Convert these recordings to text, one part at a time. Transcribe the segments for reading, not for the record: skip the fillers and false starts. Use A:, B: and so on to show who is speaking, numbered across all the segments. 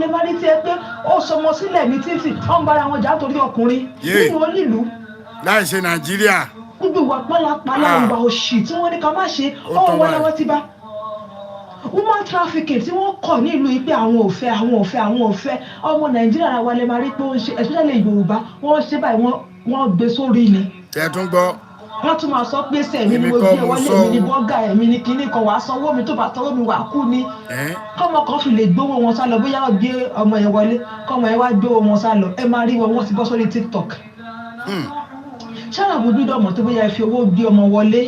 A: Lè má rí tiẹ̀ pé ó sọmọ sílẹ̀ ní títì, ó ń bára wọn jà torí ọkùnrin nínú onílùú.
B: Láì ṣe Nàìjíríà.
A: Gbogbo ìwà pálapàla,
B: Ah.
A: ìwà òṣì tí wọ́n ní ká má ṣe,
B: Ó
A: ó
B: tán
A: wọ́n
B: báyìí.
A: lọ́wọ́ ti bá woman trafficking tí wọ́n kọ̀ nílùú yìí pé àwọn ò fẹ́, àwọn ò fẹ́, àwọn ò fẹ́. Ọmọ Nàìjíríà ara wa lè máa rí pé ó ń ṣe, especially Yorùbá, wọ́n ṣe báyìí, wọ́n gbé sórí ni.
B: Tẹ́ tún gbọ́.
A: Wọ́n tún máa sọ pé sẹ́mi ni
B: Èmi
A: mo
B: kọ́
A: gbé
B: mo
A: wọlé
B: sọ
A: mi ní
B: o.
A: bọ́gà ẹ̀mí ní kinní kan, wàá sanwó mi, tó bá sanwó mi, wàá kú ni.
B: Ẹ́.
A: Kọ́mọ kan fi lè gbówó wọn sá lọ, bóyá wọ́n gbé ọmọ yẹn wọlé, kọ́mọ yẹn wá gbówó wọn sá lọ, ẹ máa rí wọn, wọ́n ti bọ́ sórí TikTok. Ṣáà gbọ́dọ̀ mọ̀ tó bóyá ẹ fi owó gbé ọmọ wọlé.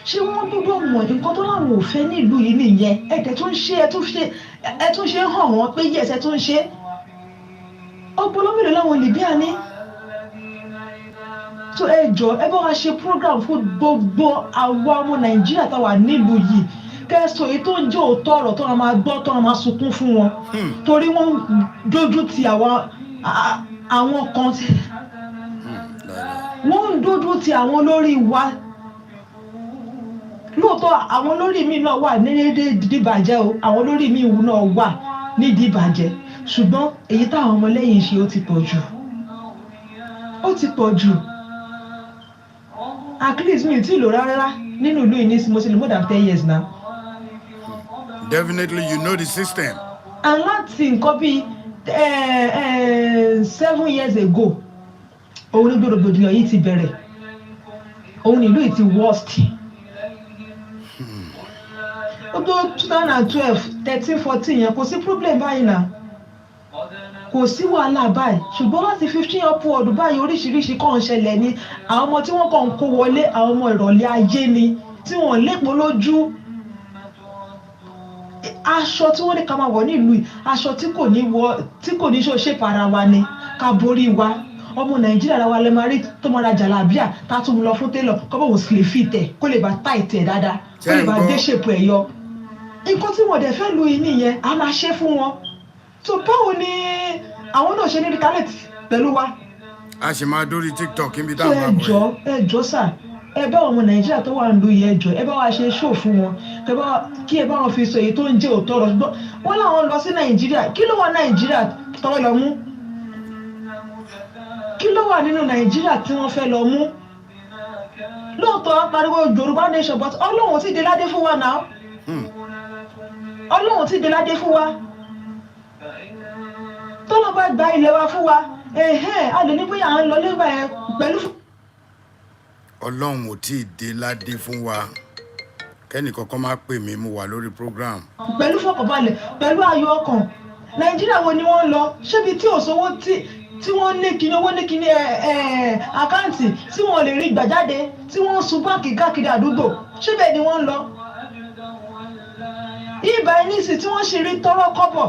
A: Ṣé wọ́n gbọ́dọ̀ mọ̀ nǹkan tó láwọn ò fẹ́ nílùú yìí nìyẹn? Ẹ dẹ̀ tún ṣe, ẹ tún ṣe, ẹ tún ṣe hàn wọ́n pé yes, ẹ tún ṣe. Ọpọlọ mélòó láwọn Libya ní? So ẹ jọ, ẹ bá wa ṣe program fún gbogbo àwa ọmọ Nàìjíríà tá wà nílùú yìí, kẹsàn èyí tó ń jẹ́ òótọ́ ọ̀rọ̀ tó máa gbọ́, tó máa sunkún fún wọn, torí wọ́n ń dójú ti àwọn kan tí wọ́n ń dójú ti àwọn olórí wa. Lóòótọ́, àwọn olórí mi náà wà nídìí ìbàjẹ́ o, àwọn olórí mi náà wà nídìí ìbàjẹ́, ṣùgbọ́n èyí táwọn ọmọlẹ́yìn ṣe, ó ti pọ̀ jù, ó ti pọ̀ jù. At least mi ò tí ì lò rárá nínú ìlú yìí ní, mo ti lò more than 10 years now.
B: Definitely, you know the system.
A: And láti nǹkan bíi 7 years ago, òun ní gbòdògbòdìyàn yìí ti bẹ̀rẹ̀, òun ní ìlú yìí ti worst. Ó tó 2012, 13, 14 yẹn, kò sí problem báyìí náà, kò sí wàhálà báyìí, ṣùgbọ́n láti 15 upward báyìí, oríṣiríṣi kàn ń ṣẹlẹ̀ ní. Àwọn ọmọ tí wọ́n kàn ń kó wọlé, àwọn ọmọ ìrọ̀lẹ́ ayé ni, tí wọ́n lépo lójú. Aṣọ tí wọ́n ní ká máa wọ̀ nílùú yìí, aṣọ tí kò ní wọ, tí kò ní ṣó ṣe para wa ni, ká borí wa. Ọmọ Nàìjíríà ra wa lè máa rí tó máa ra jàlábíà, tá a tún mú lọ fún tailor kọ́ bọ̀ wọ́n sì lè fi tẹ̀ kó lè bá tight ẹ̀ dáadáa, kó lè bá dé shape ẹ̀ yọ. Nǹkan tí wọ́n dẹ̀ fẹ́ lu yìí nìyẹn, a máa ṣe fún wọn. So báwo ni àwọn náà ṣe ní retaliate pẹ̀lú wa?
B: A sì máa dórí TikTok níbi tá
A: So
B: à ń bá
A: ẹ
B: bọ̀
A: jọ,
B: yìí.
A: ẹ jọ sà, ẹ bá ọmọ Nàìjíríà tó wà ń lu yìí, ẹ jọ, ẹ bá wa ṣe show fún wọn, kí ẹ bá wọn fi sọ èyí tó ń jẹ́ òótọ́ ọ̀rọ̀. Ṣùgbọ́n wọ́n láwọn lọ sí Nàìjíríà, kí ló wà Nàìjíríà tọ́wọ́ lọ mú? Kí ló wà nínú Nàìjíríà tí wọ́n fẹ́ lọ mú? Lóòótọ́, wọ́n pariwo Yorùbá nation, but Ọlọ́run ti dé ládé fún wa náà. Ọlọ́run ti dé ládé fún wa. Tọ́lọ́ bá gba ilẹ̀ wa fún wa, ẹ̀hẹ́n, a lè ní bóyá à ń lọ lébà yẹn pẹ̀lú.
B: Ọlọ́run ò tí ì dé ládé fún wa. Kẹ́nì kankan má pè mí, mo wà lórí program.
A: Pẹ̀lú fọkànbalẹ̀, pẹ̀lú ayọ̀ ọkàn. Nàìjíríà wo ni wọ́n ń lọ? Ṣébi tí ò sówó, tí wọ́n ní kíní owó, ní kíní ẹ̀ ẹ̀ account tí wọ́n lè rí gbà jáde, tí wọ́n ń sun báǹkì káàkiri àdúgbò, ṣébẹ̀ ni wọ́n ń lọ? Ibà ẹnísì tí wọ́n sì rí tọ́rọ́ kọ́bọ̀,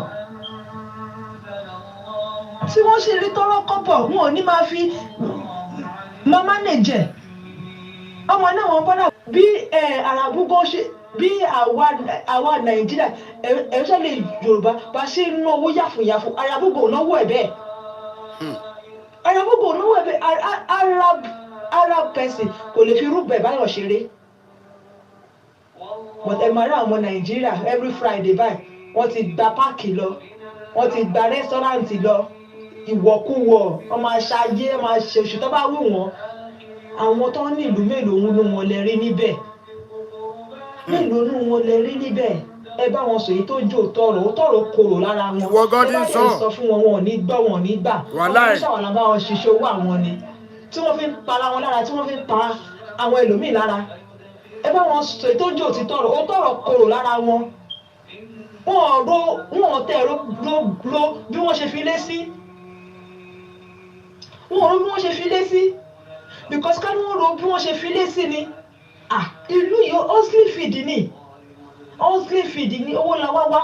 A: tí wọ́n sì rí tọ́rọ́ kọ́bọ̀, wọn ò ní máa fi máa manage ẹ̀. Ọmọ náà wọn bọ́dà bí àràbùgọ́ ṣe bí àwa Nàìjíríà, especially Yorùbá, bá ṣe ń ná owó yàfùyàfù, àràbùgọ́ ò náwó ẹ̀ bẹ́ẹ̀. Àràbùgọ́ ò náwó ẹ̀ bẹ́ẹ̀. Arab person kò lè fi rúbẹ̀ báyọ̀ ṣeré, but ẹ máa rí àwọn ọmọ Nàìjíríà, every Friday báyìí, wọ́n ti gba park lọ, wọ́n ti gba restaurant lọ, ìwọ̀kuwọ̀, wọ́n máa ṣayé, wọ́n máa ṣe oṣù tó bá wù wọ́n. Àwọn tó ní ìlú, mélòó nínú wọn lè rí níbẹ̀? Mélòó nínú wọn lè rí níbẹ̀? Ẹ bá wọn sọ èyí tó jò tọrọ, ó tọrọ korò lára wọn.
B: Ìwọ gan
A: Ẹ
B: ti
A: bá
B: ń
A: dẹ̀
B: sọ.
A: sọ fún wọn, wọn ò ní gbọ́, wọn ò ní gbà.
B: Wàláì.
A: Wọn ṣàwọn làbá wọn ṣiṣẹ́ owó àwọn ni tí wọ́n fi ń para wọn lára, tí wọ́n fi ń pa àwọn ẹlòmíì lára. Ẹ bá wọn sọ èyí tó jò ti tọrọ, ó tọrọ korò lára wọn. Wọn ò ro, wọn ò tẹ ro ro ro bí wọ́n ṣe fi lé sí, wọn ò ro bí wọ́n ṣe fi lé sí, because ká ní wọ́n ro bí wọ́n ṣe fi lé sí ni, ah, ìlú yìí, hustling field ni, hustling field ni. Owó la wá wá,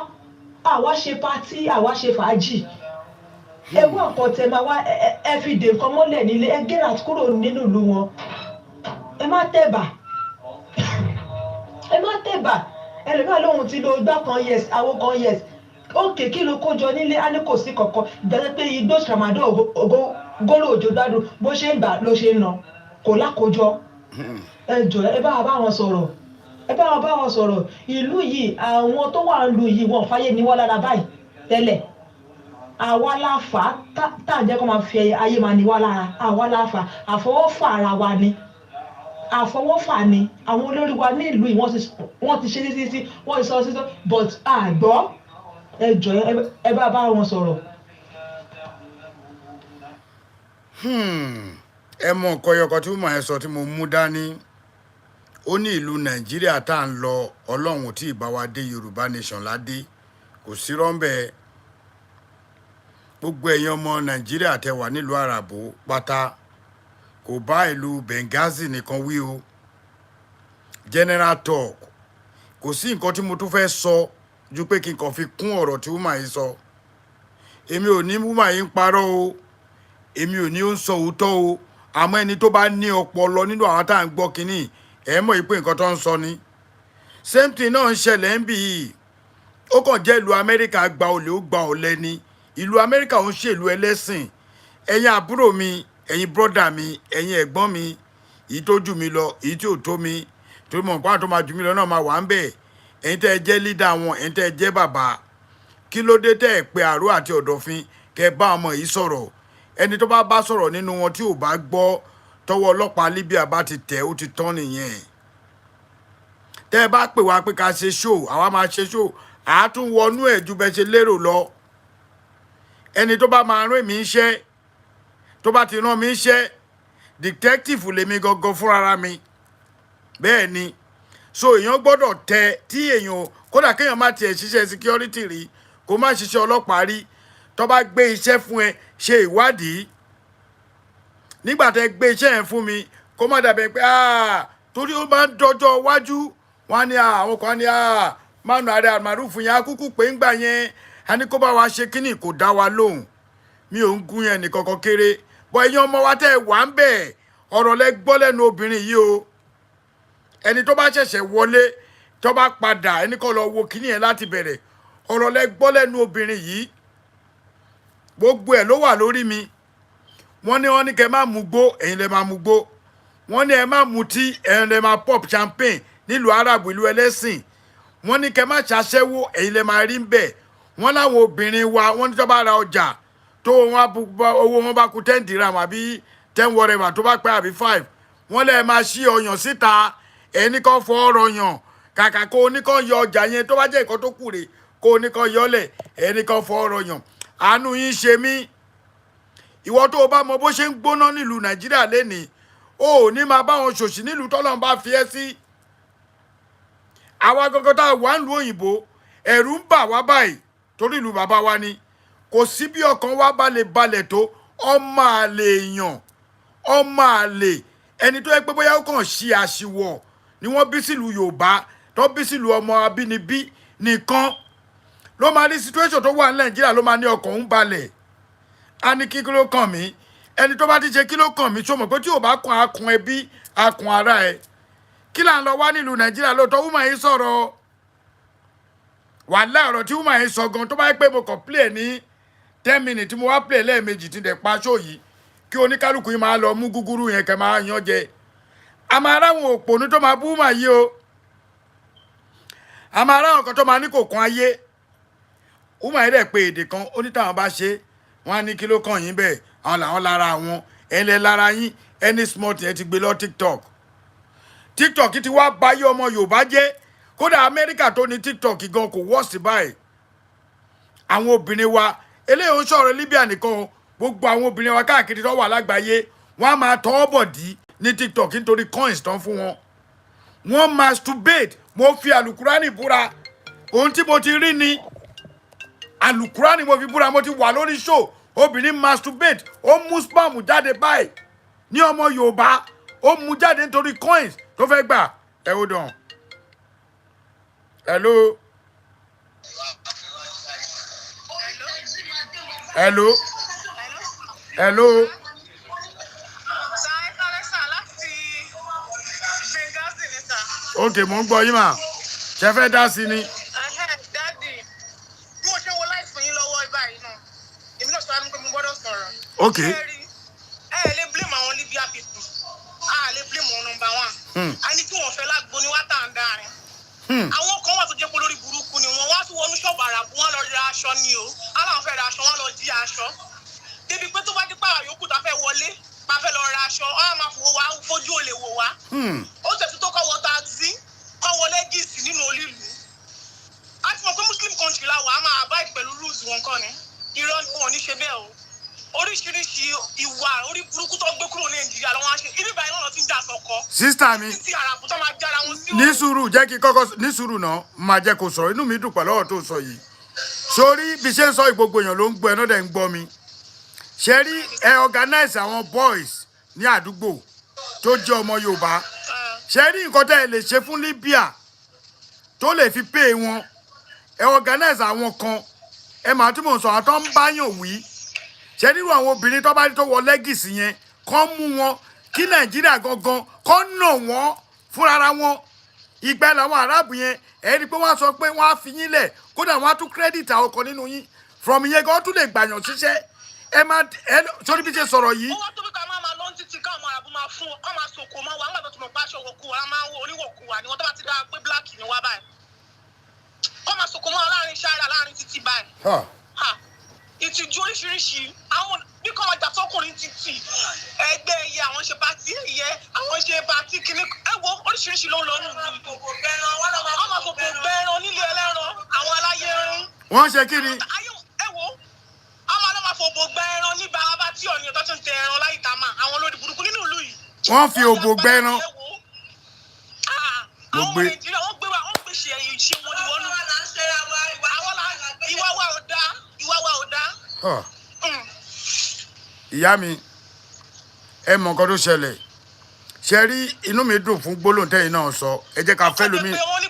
A: àwa ṣe party, àwa ṣe fàájì. Ẹ wá nǹkan tẹ máa wá, ẹ fi dè nǹkan mọ́lẹ̀ nílé, ẹ get out kúrò nínú ìlú wọn. Ẹ má tẹ̀bà, ẹ má tẹ̀bà. Ẹlòmíràn lóhun ti lo igbá kan, yes, àwo kan, yes. Òkè, kí ló kó jọ nílé? Á ní kò sí kankan. Ìgbàlẹ́ pé igbó tramadol, ògo góró òjò gbádùn, bó ṣe ń gbà ló ṣe ń nà, kò lákòójọ. Ẹ jọ, ẹ bá wa bá wọn sọ̀rọ̀, ẹ bá wọn bá wọn sọ̀rọ̀. Ìlú yìí, àwọn tó wà ń lu yìí, wọn fàyè ní wọn lára báyìí. Tẹ́lẹ̀ àwa la fà á tá à ń jẹ́ kó máa fi ayé máa ní wá lára. Àwa la fà á, àfọwọ́fà ara wa ni, àfọwọ́fà ni. Àwọn olórí wa ní ìlú yìí, wọ́n ti ṣe sí sí, wọ́n ti sọ sí sọ, but àgbọ́. Ẹ jọ̀ọ́, ẹ bá bá wọn sọ̀rọ̀.
B: Ẹ mọ nǹkan ẹyọkan tí mo ẹ sọ tí mo mú dání. Ó ní ìlú Nàìjíríà tá à ń lọ, Ọlọ́run tí ì bá wa dé Yorùbá Nation ládé, kò sí rọ́ńbẹ́. Gbogbo ẹ̀yin ọmọ Nàìjíríà tẹ wà nílùú Àràbò pátá, kò bá ìlú Benghazi nìkan wí o, general talk. Kò sí nǹkan tí mo tún fẹ́ sọ ju pé kí n kàn fi kún ọ̀rọ̀ tí woman yìí sọ. Èmi ò ní woman yìí ń parọ́ o, èmi ò ní ó ń sọ òótọ́ o, àmọ́ ẹni tó bá ní ọpọlọ nínú àwọn tá à ń gbọ́ kínní, ẹ̀ mọ̀ yìí pé nǹkan tó ń sọ ni. Same thing náà ń ṣẹlẹ̀ ń bì yìí. Ó kàn jẹ́ ìlú Amẹ́ríkà gba olè, ó gba ọ̀lẹ ni. Ìlú Amẹ́ríkà ń ṣèlú ẹlẹ́sìn. Ẹ̀yin àbúrò mi, ẹ̀yin brother mi, ẹ̀yin ẹ̀gbọ́n mi, èyí tó jù mí lọ, èyí tí ò tó mi, torí mọ̀ nípa tó máa jù mí lọ náà máa wà ń bẹ̀, ẹ̀yin tẹ́ ẹ jẹ́ leader wọn, ẹ̀yin tẹ́ ẹ jẹ́ bàbá, kí ló dé tẹ́ ẹ pé àrò àti ọ̀dọ̀fin kẹ́ ẹ bá ọmọ yìí sọ̀rọ̀? Ẹni tó bá bá sọ̀rọ̀ nínú wọn tí ò bá gbọ́, tọwọ́ ọlọ́pàá Libya bá ti tẹ̀, ó ti tán nìyẹn. Tẹ́ ẹ bá pè wá pé ká ṣe show, àwa máa ṣe show, àátún wọnú ẹ̀ ju bẹ́ẹ̀ ṣe lérò lọ. Ẹni tó bá máa rán mi iṣẹ́, tó bá ti rán mi iṣẹ́, detective lèmi gangan fúnra mi. Bẹ́ẹ̀ ni. So èèyàn gbọ́dọ̀ tẹ tí èèyàn, kódà kéèyàn má tiẹ̀ ṣiṣẹ́ security rí, kó má ṣiṣẹ́ ọlọ́pàá rí, tó bá gbé iṣẹ́ fún ẹ, ṣe ìwádìí. Nígbà tẹ gbé iṣẹ́ yẹn fún mi, kó má dàbẹ̀ pé torí ó máa ń dọjọ́ iwájú, wọn á ní àwọn kan á ní mánu ààrẹ àmàrúfù yẹn akúkú pé ńgbà yẹn a ní kó bá wa ṣe kínní, kò dá wa lóhùn. Mi ò ń gún yẹn nìkan kan kéré bọ́. Ẹ̀yin ọmọ wa tẹ́ ẹ wà ń bẹ̀, ọ̀rọ̀ lẹ gbọ́ lẹ́nu obìnrin yìí o. Ẹni tó bá ṣẹ̀ṣẹ̀ wọlé, tó bá padà, ẹni kọ́ lọ wo kínní yẹn láti bẹ̀rẹ̀. Ọ̀rọ̀ lẹ gbọ́ lẹ́nu obìnrin yìí. Gbogbo ẹ̀ ló wà lórí mi. Wọ́n ní kẹ́ má mú gbó, ẹ̀yin lẹ máa mú gbó. Wọ́n ní ẹ má mutí, ẹ̀yin lẹ máa pop champagne nílùú Arab, ìlú ẹlẹ́sìn. Wọ́n ní kẹ́ má ṣaṣẹ́wó, ẹ̀yin lẹ máa rí ń bẹ̀. Wọ́n láwọn obìnrin wa, wọ́n ní tó bá ra ọjà tó owó wọn bá kú 10 dirham àbí 10 whatever tó bá pẹ́ àbí 5, wọ́n lẹ́ẹ̀ máa ṣí ọyàn síta, ẹni kan fọ́ ọ̀rọ̀ yàn. Kàkà kó oníkan yọ ọjà yẹn, tó bá jẹ́ nǹkan tó kù rè, kó oníkan yọlẹ̀, ẹni kan fọ́ ọ̀rọ̀ yàn. Àánú yín ṣe mí. Ìwọ tó o bá mọ bó ṣe ń gbóná nílùú Nàìjíríà lénìí, o ò ní máa bá wọn ṣòṣì nílùú tọ́lọ́run bá fi ẹ́ sí. Àwa gangan tá a wà ń lu òyìnbó, ẹ̀rù ń bà wá báyìí torí ìlú bàbá wa ni. Kò sí bí ọkàn wa bá lè balẹ̀ tó. Ọmọ àlè èèyàn, ọmọ àlè ẹni tó yẹ pé bóyá ó kàn ṣe àṣìwọ̀ ni wọ́n bí sílùú Yorùbá, tó bí sílùú ọmọ abínibí nìkan ló máa ní situation tó wà ní Nàìjíríà, ló máa ní ọkàn ń balẹ̀. A ní kí ló kàn mí? Ẹni tó bá ti ṣe kí ló kàn mí, ṣó mọ̀ pé tí ò bá kan akun ẹbí, akun ara ẹ, kí là ń lọ wá nílùú Nàìjíríà? Lóòótọ́, woman yìí sọ̀rọ̀ wàhálà. Ọ̀rọ̀ tí woman yìí sọ gan, tó bá yẹ pé mo kàn play ní 10 minutes, tí mo wá play lẹ́ẹ̀mejì tí dẹ̀ pa show yìí, kí oníkálukú yìí máa lọ mú gúgúrú yẹn kẹ́ máa yan jẹ. A máa ráwọn òpònú tó máa bú woman yìí o, a máa ráwọn kan tó máa ní kò kún ayé. Woman yìí dẹ̀ pé èdè kan, ó ní táwọn bá ṣe, wọ́n á ní kí ló kàn yín bẹ́ẹ̀, àwọn làwọn lára wọn, ẹ̀yin lẹ lára yín. Any small thing, ẹ ti gbé lọ TikTok. TikTok ti wá báyé ọmọ Yorùbá jẹ́. Kódà Amẹ́ríkà tó ní TikTok gan kò wọ́ọ̀sì báyìí. Àwọn obìnrin wa, eléyìí ń sọ̀rọ̀ Libya nìkan o, gbogbo àwọn obìnrin wa káàkiri tó wà lágbàáyé, wọ́n á máa tọwọ́ bọ̀ dí ní TikTok nítorí coins tán fún wọn. Wọ́n masturbate. Mo fi Alukurani búra, ohun tí mo ti rí ni Alukurani mo fi búra. Mo ti wà lórí show, obìnrin masturbate, ó mú sperm jáde báyìí ní ọmọ Yorùbá, ó mú jáde nítorí coins tó fẹ́ gbà. Ẹ hold on. Hello, hello, hello.
C: Sir, ẹ kálẹ́ sir, láti Benghazi ni sir.
B: Ok, mo ń gbọ́ yín mà. Ṣe fẹ́ dá sí ni?
C: Ẹhẹ́n, Daddy, bí mo ṣe ń wo live yín lọ́wọ́ báyìí náà, èmi náà sọ wá ní pé mo gbọ́dọ̀ sọ̀rọ̀.
B: Ok.
C: Ṣé ẹ rí, ẹ lè blame àwọn Libya people. A lè blame wọn, number one. A ní tí wọ́n fẹ́ lágbo ni wá tà ń dárin. Àwọn kan wà tó jẹ́ pé lórí burúkú ni wọ́n wá tún wọnú ṣọ́ọ̀bù àràbù, wọn lọ ra. aṣọ ni o. Aláwọn fẹ́ ra aṣọ, wọ́n lọ jí aṣọ. Débi pé tó bá dé pàrọ̀ yòókù tá a fẹ́ wọlé, tá a fẹ́ lọ ra aṣọ, wọ́n á máa fowó wa fojú olè wò wá. Ó tẹ̀sí tó kọ́ wọ taxi, kọ́ wọlé gíìsì nínú olílùú. A ti mọ̀ pé Muslim country la wà, á máa abide pẹ̀lú rules wọn kọ́ ni. Irọ́ ni, wọn ò ní ṣe bẹ́ẹ̀ o. Oríṣiríṣi ìwà orí burúkú tó gbé kúrò ní Nàìjíríà lọ́wọ́ á ṣe. Ibi ìbàyẹn náà lọ ti ń jà sọkọ.
B: Sister mi.
C: Títí àràbù tó máa jára wọn sí.
B: Ní sùúrù, jẹ́ kí kọ́kọ́ ní sùúrù náà, máa jẹ́ kó sọ̀rọ̀. Inú mi dùn pẹ̀lú ọ̀rọ̀ tó sọ yìí. Sórí bí ṣe ń sọ yìí, gbogbo èèyàn ló ń gbọ́ ẹ náà dẹ̀ ń gbọ́ mi. Ṣe rí, ẹ organize àwọn boys ní àdúgbò tó jẹ́ ọmọ Yorùbá. Ṣe rí nǹkan tẹ́ ẹ lè ṣe fún Libya tó lè fi pay wọn? Ẹ organize àwọn kan, ẹ máa tí mò ń sọ, àwọn tó ń báyàn wí. Ṣe nírú àwọn obìnrin tó bá rí tó wọ leggings yẹn, kán mú wọn kí Nàìjíríà gangan kán nà wọ́n fúnra wọn. Ìgbà làwọn Aráàbù yẹn, ẹ rí i pé wọ́n á sọ pé wọ́n á fi yín lẹ̀. Kódà wọ́n á tún credit àwọn kan nínú yín from ìyẹn gan tún lè gbàyàn ṣiṣẹ́. Ẹ má ẹ sórí bí ṣe sọ̀rọ̀ yìí.
C: Ó wá tó bí ká máa máa lọ títí, káwọn ọmọ àràbù máa fún ọ, máa sòkò mọ́ wa nígbà tó ti mọ̀ pé aṣọ òkú wa máa ń wọ oníwòkú wa ni wọ́n. Tó bá ti dáa pé black ni wá báyìí, kọ́ máa sòkò mọ́ wa láàrin ṣáírà, láàrin títí báyìí. Ha! Ìtìjú oríṣiríṣi, àwọn bí kọ́ máa jà sọ́kùnrin títì, ẹgbẹ́ ẹyẹ, àwọn ṣe party ẹyẹ, àwọn ṣe party kìíní. Ẹ wo, oríṣiríṣi ló ń lọ nù. Wọ́n máa fòkò gbẹran nílé ẹlẹ́ran, àwọn aláyé rún.
B: Wọ́n ṣe kí ni?
C: Ayé, ẹ wo, àwọn ọlọ́mọ fòbò gbẹran ní baraba tí ọ̀nìyàn tó ti ń tẹ ẹran láyìí tá máa àwọn olórí burúkú nínú ìlú yìí.
B: Wọ́n fi òbò gbẹran.
C: Ẹ wo. Ah,
B: Mo
C: àwọn ọmọ
B: gbé.
C: Nàìjíríà, wọ́n gbé wa, wọ́n gbé ṣe ẹ̀yìn ṣe wọn ni wọ́n nù. Àwọn là ìwà wa ò dáa, ìwà wa ò dáa.
B: Ìyá mi, ẹ mọ nǹkan tó ṣẹlẹ̀. Ṣe rí, inú mi dùn fún gbólóhùn tẹ́yìn náà sọ. Ẹ jẹ́ ká fẹ́ lómi.
C: Pé wọ́n ní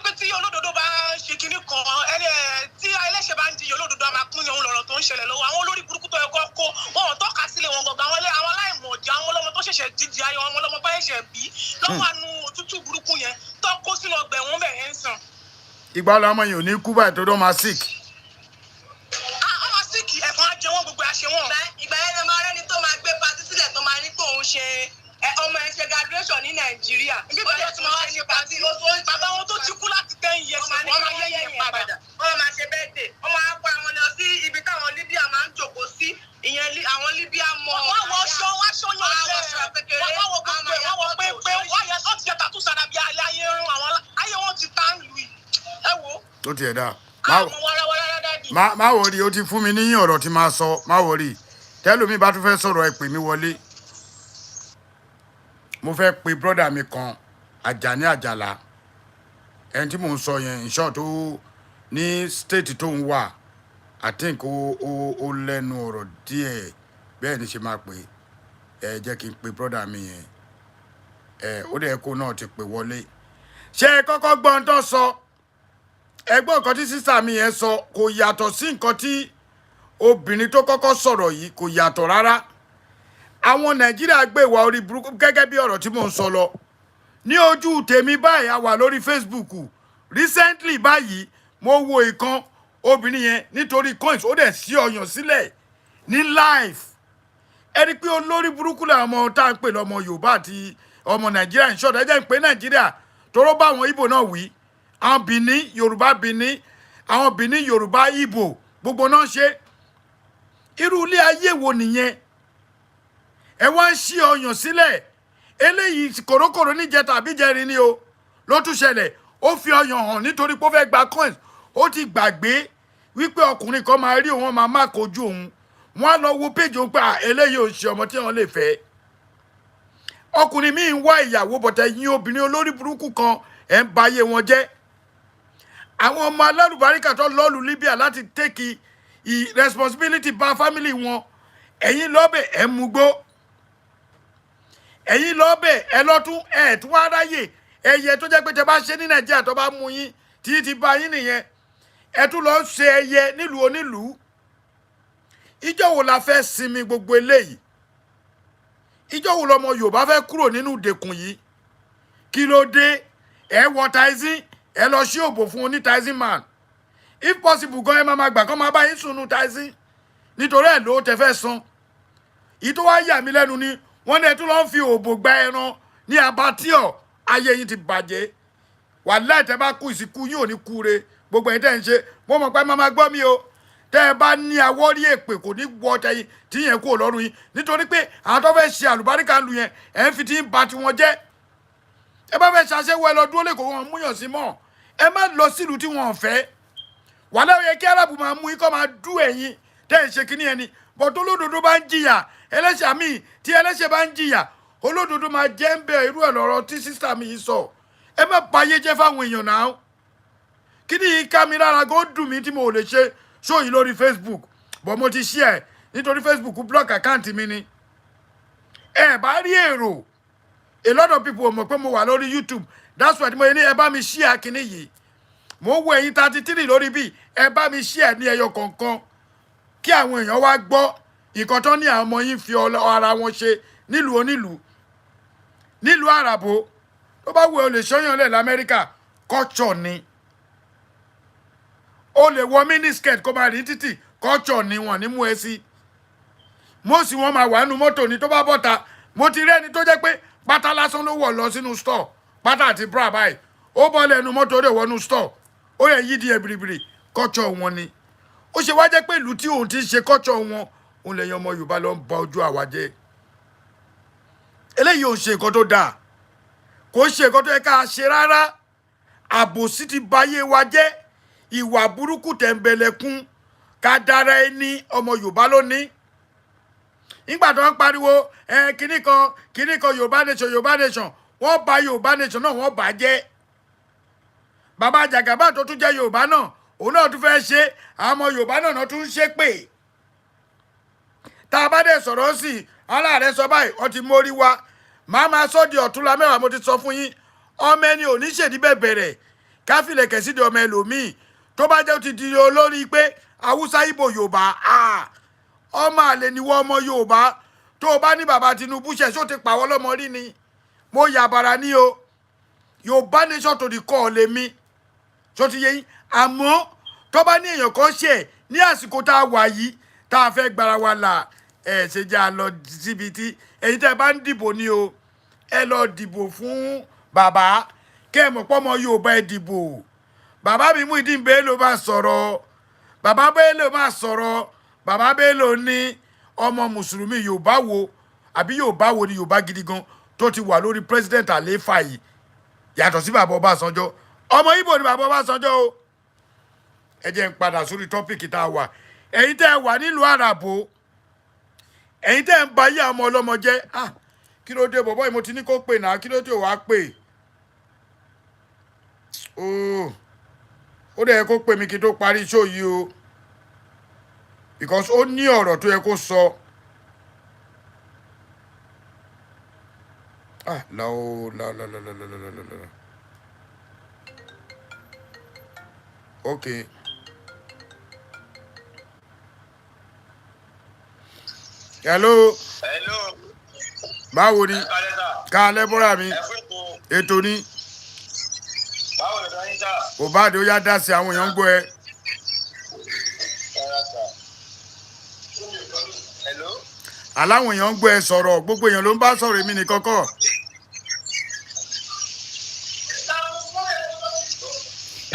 C: pé tí olódodo bá ń ṣe kinní kan, ẹni ẹ tí ẹlẹ́ṣẹ̀ bá ń jiyàn, olódodo á máa kún ní òun. Lọ́rọ̀ tó ń ṣẹlẹ̀ lọ́wọ́ àwọn olórí burúkú tó yẹ kó kó wọn ò tọ́ka sílẹ̀ wọn gangan, àwọn aláìmọ̀ọ́jà, àwọn ọlọ́mọ tó ṣẹ̀ṣẹ̀ dídì ayọ̀, àwọn ọlọ́mọ tó ṣẹ̀ṣẹ̀ bí lọ́wọ́ àánú òtútù burúkú yẹn tó kó sínú ọgbà ẹ̀wọ̀n bẹ̀ yẹn ń sàn.
B: Ìgbà ọlọmọ yìí ò ní kú báyìí tó dán máa sick.
C: Ah, ọmọ sick, ẹ̀fọn á jẹ wọ́n, gbogbo àṣẹ wọn.
D: Ìgbà yẹn ló máa rẹ́ni tó máa gbé party sílẹ̀, tó máa ní pé òun ṣe ọmọ ẹ ṣe graduation ní Nàìjíríà.
C: Ibi ìbàdàn tí wọ́n ṣe party, bàbá wọn tó ti kú láti 10 years,
D: Wọ́n máa ní
C: wọ́n
D: kí
C: máa
D: wọ́n
C: yẹ́yẹ́
D: yẹ̀yẹ̀
C: padà.
D: padà. Wọ́n máa ṣe birthday. Wọ́n máa kó àwọn lọ sí ibi táwọn Libya máa ń jókòó sí. Ìyẹn àwọn Libya mọ̀.
C: Wọ́n wọ aṣọ, wọ́n aṣọ yan
D: Wọ́n á
C: lẹ̀,
D: wọṣọ kékeré,
C: wọ́n wọ gbogbo ẹ̀, wọ́n wọ
D: wọ́n máa ya
C: pépé,
D: fọ́tò.
C: wọ́n yẹ ọ́ ti yẹ tàtú sára bí ayé rún àwọn ayé wọn ti tá ń lu yìí. Ẹ wo.
B: Tó tiẹ̀ dáa. Má
C: Àwọn warawara rárá dì.
B: má worry, ó ti fún mi níyìn ọ̀rọ̀ tí máa sọ. Má worry, tẹ́lómi bá tún fẹ́ sọ̀rọ̀, ẹ pè mí wọlé. Mo fẹ́ pe brother mi kan, Àjàní Àjàlá, ẹni tí mò ń sọ yẹn. In short, tó ní state tó ń wà, I think ó lẹ́nu ọ̀rọ̀ díẹ̀. Bẹ́ẹ̀ ni ṣe máa pè é. Ẹ jẹ́ kí n pe brother mi yẹn. Ẹ ó dẹ̀ kó náà ti pè wọlé. Ṣé ẹ kọ́kọ́ gbọ́ ohun tó sọ? Ẹgbọ́n nǹkan tí sister mi yẹn sọ kò yàtọ̀ sí nǹkan tí obìnrin tó kọ́kọ́ sọ̀rọ̀ yìí, kò yàtọ̀ rárá. Àwọn Nàìjíríà gbé ìwà orí burúkú gẹ́gẹ́ bí ọ̀rọ̀ tí mò ń sọ lọ. Ní ojú tèmi báyìí, a wà lórí Facebook recently báyìí, mo wo ìkan obìnrin yẹn, nítorí coins, ó dẹ̀ sí ọyàn sílẹ̀ ní live. Ẹni pé olórí burúkú làwọn ọmọ tá à ń pè lọ́mọ Yorùbá àti ọmọ Nàìjíríà. Ń ṣọ̀dọ̀, ẹ jẹ́ ń pè Nàìjíríà toró bá àwọn Ìgbò náà wí, àwọn Bìní Yorùbá, Bìní, àwọn Bìní Yorùbá, Ìgbò, gbogbo náà ṣe. Irú ilé ayé wo nìyẹn? Ẹ wá ń ṣí ọyàn sílẹ̀. Eléyìí kòrókòró níjẹta àbí jẹrin ni o ló tún ṣẹlẹ̀. Ó fi ọyàn hàn nítorí pé ó fẹ́ gba coins. Ó ti gbàgbé wípé ọkùnrin kan máa rí òun, máa má kojú òun, wọ́n á lọ wo péjì òun pé à, eléyìí ò ṣe ọmọ tí wọ́n lè fẹ́. Ọkùnrin míì ń wá ìyàwó bọ̀tẹ̀ yín, obìnrin olórí burúkú kan, ẹ̀ ń ba ayé wọn jẹ́. Àwọn ọmọ alálùbáríkà tó lọ́ọ̀lù Libya láti take i responsibility bá family wọn, ẹ̀yin lọ́bẹ̀ ẹ̀ ń mugbó, ẹ̀yin lọ́bẹ̀ ẹ lọ́tún ẹ̀ tún wá ráyè ẹyẹ tó jẹ́ pé tẹ bá ṣe ní Nàìjíríà, tó bá mú yín tí ti bá yín nìyẹn. Ẹ tún lọ ṣe ẹyẹ nílùú onílùú. Ìjọ wo la fẹ́ sinmi gbogbo eléyìí? Ìjọ wo lọmọ Yorùbá fẹ́ kúrò nínú ìdèkùn yìí? Kí ló dé? Ẹ wọ taxi, ẹ lọ sí òbò fún oní taxi man. If possible gan, ẹ máa ma gbà kọ́ máa bá yín sùn nù taxi nítorí ẹ̀ ló tẹ fẹ́ san. Ìyí tó wá yà mí lẹ́nu ni wọ́n ní ẹ tún lọ́ọ́ fi òbò gba ẹran ní abattoir. Ayé yín ti bàjẹ́. Wàláhì, tẹ́ bá kú, ìsìnkú yín ò ní kú re. Gbogbo ẹ̀yin tẹ́ ń ṣe, mo mọ̀ pé máa ma gbọ́ mi o. Tẹ́ ẹ bá ní awọ́rí, èpè kò ní wọ tẹyin tí yẹn kúrò lọ́rùn yín, nítorí pé àwọn tó fẹ́ ṣe àlùbáríkà lu yẹn, ẹ̀ ń fi ti ń ba tiwọn jẹ́. Ẹ bá fẹ́ ṣaṣẹ́wó, ẹ lọ dúró lẹ́kọ̀ọ́, wọn múyàn sí mọ́. Ẹ má lọ sílùú tí wọn ò fẹ́. Wàhálà yẹ kí Arábù máa mú ikọ́ máa dú ẹ̀yin tẹ́ ẹ̀ ṣe kínní ẹni bọ̀dọ̀. Olódodo bá ń jìyà, ẹlẹ́ṣẹ̀ àmì tí ẹlẹ́ṣẹ̀ bá ń jìyà, olódodo máa jẹ́ ń bẹ̀. Irú ẹ̀ lọ́rọ̀ tí sister mi yìí sọ. Ẹ má bayé jẹ́ fáwọn èèyàn náà. Kí ni yìí ká mi lára kó dùn mí tí mo ò lè ṣe show yìí lórí Facebook, but mo ti share nítorí Facebook block account mi ni. Ẹ bá rí èrò, a lot of people mọ̀ pé mo wà lórí YouTube. That's why mo ní ẹ bá mi share kinní yìí. Mo wo ẹ̀yin 33 lórí bí, ẹ bá mi share ní ẹyọ kọ̀ọ̀kan kí àwọn èèyàn wá gbọ́ nǹkan tó ní àwọn ọmọ yín fi ara wọn ṣe nílùú onílùú, nílùú àràbò. Tó bá wù ẹ́, o lè ṣọ́yàn lẹ̀ lamẹ́ríkà, culture ni. O lè wọ miniskirt kó máa rí títì, culture ni. Wọ́n ní mú ẹ sí mọ́ọ̀sì, wọn máa wà nínú mọ́tò ní tó bá bọ́ta. Mo ti rí ẹni tó jẹ́ pé pátá lásán ló wọ̀ lọ sínú store, pátá àti bra báyìí. Ó bọ́ lẹ́nu mọ́tò, ó dẹ̀ wọnú store, ó yẹ yí díẹ̀ biribiri. Culture wọn ni. Ó ṣe wá jẹ́ pé ìlú tí òun ti ń ṣe culture wọn, òun lẹ́yìn ọmọ Yorùbá ló ń ba ojú àwa jẹ́. Eléyìí ò ń ṣe nǹkan tó dáa, kò ń ṣe nǹkan tó yẹ ká ṣe rárá. Àbòsí ti bayé wa jẹ́, ìwà burúkú, tẹ̀m̀bẹ̀lẹ̀kún ká dára ẹni ọmọ Yorùbá lónìí. Nígbà tó ń pariwo ẹ kinní kan kinní kan, Yorùbá nation, Yorùbá nation, wọ́n bà Yorùbá nation náà, wọ́n bà á jẹ́. Bàbá Jàgàbá tó tún jẹ́ Yorùbá náà, òun náà tún fẹ́ ṣe. Àwọn ọmọ Yorùbá náà náà tún ń ṣe pé tá a bá dẹ̀ sọ̀rọ̀ sí i, aláàrẹ sọ báyìí, wọ́n ti mórí wa. Màá máa sọ di ọ̀túnla 10. Mo ti sọ fún yín, ọmọ ẹni ò ní ṣèdí bẹ́ẹ̀ bẹ̀rẹ̀ káfílẹ̀kẹ̀ sídìí ọmọ ẹlòmíì. Tó bá jẹ́ ó ti di olórí pé Haúsá, Ìgbò, Yorùbá, ọmọ àlè ni wọ́n. Ọmọ Yorùbá tó o bá ní bàbá Tinubu ṣe, ṣó ti pàwọ́ lọ́mọ rí ni? Mo yàbàrà ní o. Yorùbá nation to the core lèmi, ṣó ti yé yín? Àmọ́ tó bá ní èèyàn kan ṣe ní àsìkò tá a wà yìí, tá a fẹ́ gbára wa là, ẹ ṣe jẹ́ a lọ síbi tí ẹ̀yin tẹ́ ẹ bá ń dìbò ni o. Ẹ lọ dìbò fún bàbá, kẹ́ ẹ mọ̀ pọ́ ọmọ Yorùbá, ẹ dìbò. Bàbá mi Muyideen Bello bá sọ̀rọ̀, bàbá Bello máa sọ̀rọ̀. Bàbá Bello ní ọmọ mùsùlùmí Yorùbá wo, àbí Yorùbá wo ni Yorùbá gidi gan tó ti wà lórí president àlééfà yìí yàtọ̀ sí bàbá Ọbásanjọ́? Ọmọ Ìgbò ni bàbá Ọbásanjọ́ o. Ẹ jẹ́ n padà sórí topic tá a wà. Ẹ̀yin tẹ́ ẹ wà nílùú àràbò, ẹ̀yin tẹ́ ẹ ń ba ayé àwọn ọmọ ọlọ́mọ jẹ́, ah, kí ló dé? Bọ̀bọ́ yìí, mo ti ní kó pè náà, kí ló dé ò wá pè? Ooo, ó dẹ̀ yẹ kó pè mí kí n tó parí show yìí o, because ó ní ọ̀rọ̀ tó yẹ kó sọ. Ah, láò láò láò láò láò láò láò láò. Okay. Hello.
E: Hello.
B: Báwo ni?
E: Ẹ kálẹ́ sà.
B: Ká lẹ́búrà mi.
E: Ẹ fún ètò.
B: Ètò ni.
E: Báwo lè sọ yín sà?
B: Kò bá dé, ó yá, dá sí, àwọn èèyàn ń gbọ́ ẹ.
E: Ẹ ra sà. Hello.
B: Aláwọn èèyàn ń gbọ́ ẹ, sọ̀rọ̀. Gbogbo èèyàn ló ń bá sọ̀rọ̀, èmi nìkan kọ́.